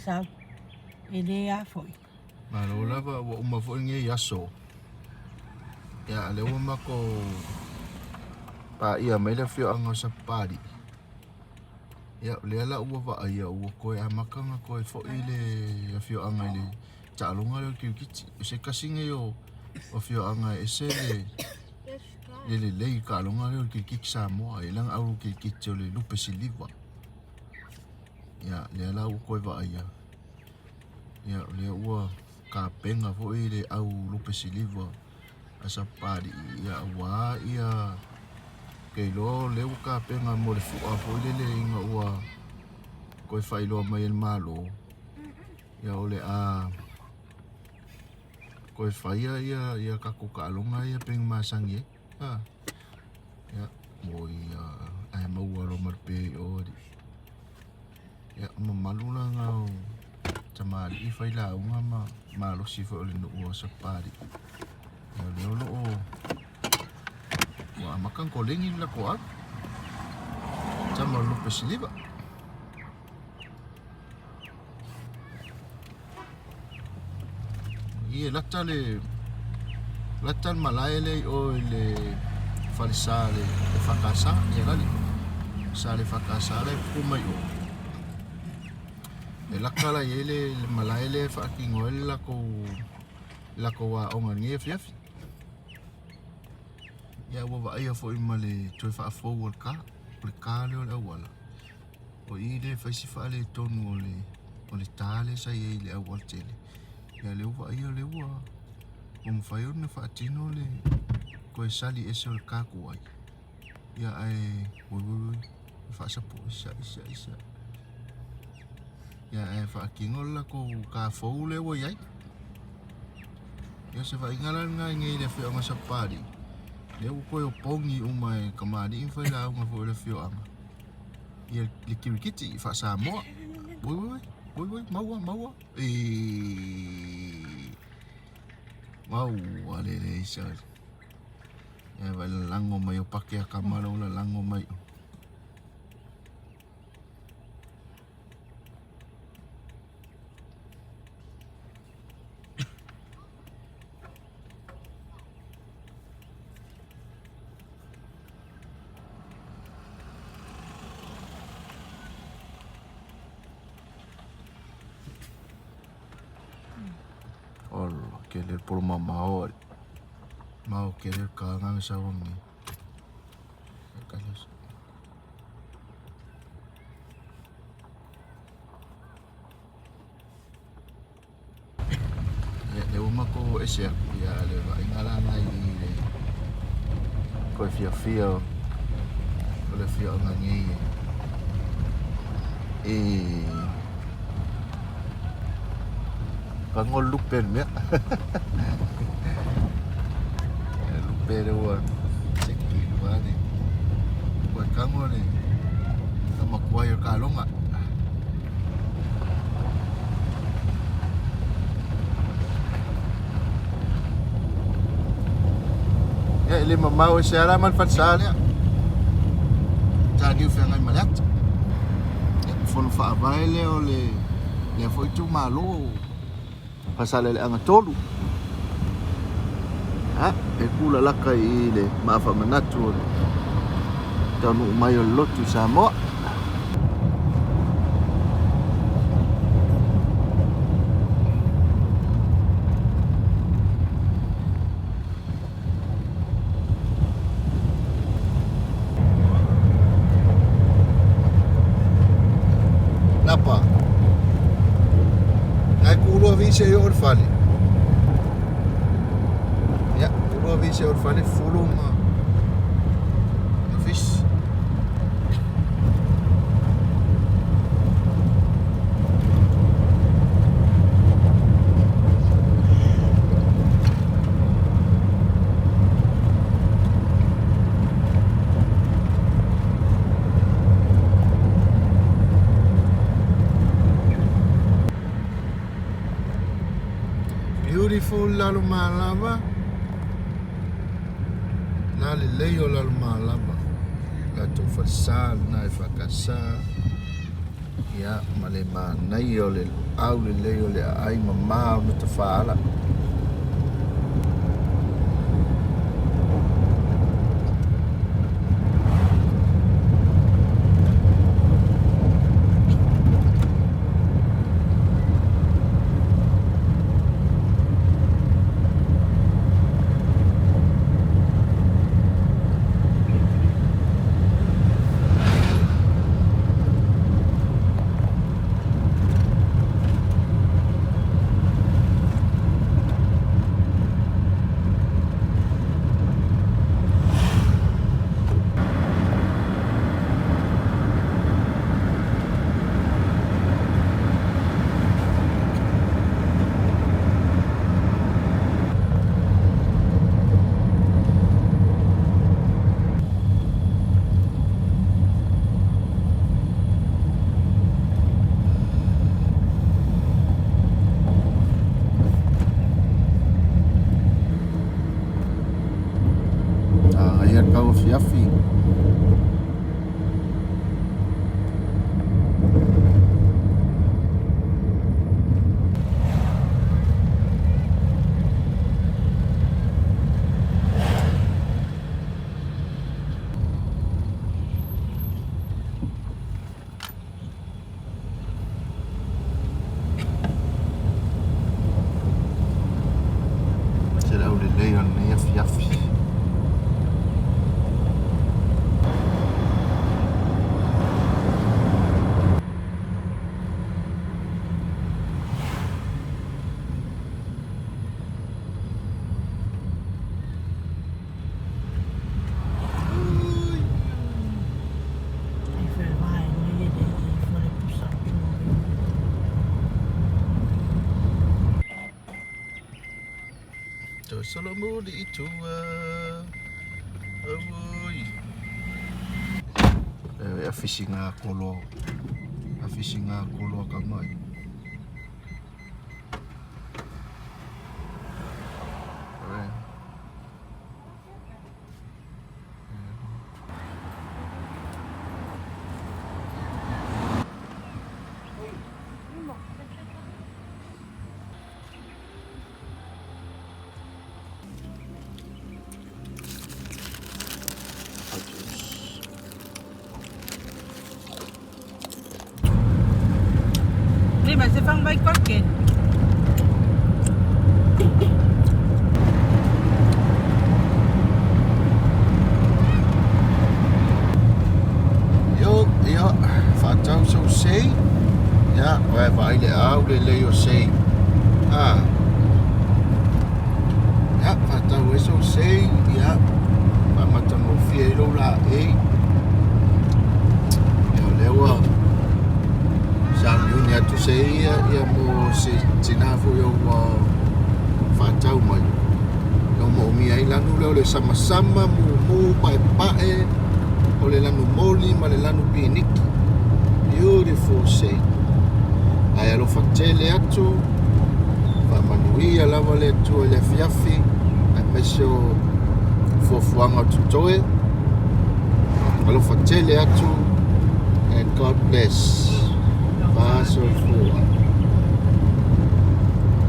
sau. E le a foi. Malo lava ua uma foi lenei aso. Ia, lea ua matou paia mai le afioaga o Sapapalii. Ia, o lea la ua vaaia ua toe amata ona toe foi le afioaga i le taaloga lea o le kirikiti. O se tasi lenei o afioaga e ese le le lelei i taaloga lea o le kirikiti Samoa. E i ai lana au kirikiti o le lupe siliva. Ia, lea la ua toe vaaia, ia o lea ua tapena foi le au lupe siliva a Sapapalii, ia aua ia ke iloa o lea ua tapena mo le fua foi lele ina ua toe faailoa mai e le Malo, ia o le a toe faia ia ia tatou taaloga ia pei ona masani ai. Ha. Ia, mo ia ae maua loa ma le pe i o alii. Ia, o mamalu la na o tamalii failauga ma malosi foi o le nuu o Sapapalii. Ia, o lea o lo o ua amata ona koleni le latou au. Tama o le lupe siliva. I e lata le lata le malae lea i o i le falesa le EFKS ia lale sa le EFKS la e pupu mai o e lata la i ai le malae lea e faatino ai le latou aoga i lenei afiafi. Ia ua vaaia foi ma le toe faafou o le car, o le car lea o le auala. O i lea e fai si faaletonu o le o le ta lea sa i ai i le aualatele. Ia lea ua vaaia o lea ua ua mafai ona faatino le toe sali ese o le ta tuai. Ia ae oi oi oi faasapui sa'i sa'i sa'i. Ia ae faatino le latou ta fou lea ua i ai. Ia o se vaaiga la lena i nei i le afioaga o Sapapalii, lea ua toe opogi uma e tamalii ma failauga foi o le afioaga. Ia le kirikiti faa-Samoa. Oi oi oi oi maua maua. E maua le le isa. E vai lalago mai o pake a kama lau lalago mai. Olo, ke le polo mamao ai. Mao ke le ka nganga sawang ni. Kalas. Ia, lea ua matou ese atu, ia, le vaaiga la lena i le toe fiafia o le afioaga nei e tago le lupe i le mea. Le lupe lea ua seki lua le ua tago le tamakuai o le kaloga. Ia, e le mamao e se ala ma le falesa lea. Taniu feagai ma le ata. Ia, fono faavae lea o le lea foi itumalo Faasaleleaga 3. Ha, e kula laka i le maafamanatu o le taunuu mai o le lotu i Samoa. Napa. Ngai kulua vise i o le fale. Ia, kulua vise o le fale fulu ma ma fish. Beautiful Lalomalava. La lelei o Lalomalava. Latou falesa lena e faakasa. Ia, ma le manaia o le Aulelei o le aai mamā o na tafaala. Ia kau afiafi. Se le aulelei o lenei afiafi. Jeg føler vejen lige det, de får det busser. Toe solomuli i tua. Oi. E afisi ngā kolo. Afisi ngā kolo ka mai. Oi. Adios. 你咪食放米骨嘅。 Io, ia, whaatau sau sei. Ia, oe vai le au le lei o sei. Ah. Ia, whaatau e sau sei. Ia, whamatangofia i lou la e. Ia, o lea ua sauniuni atu se ia, ia mo se tina foi o ua whaatau mai. Ia mo umia ai lanu lea o le samasama, mumu, paepae, o le lanu moli ma le lanu piniki. Beautiful sei. Ae alofa tele atu, faamanuia lava le Atua i le afiafi, aemaise o fuafuaga o totoe. Alofa tele atu, and God bless. Vasoifua.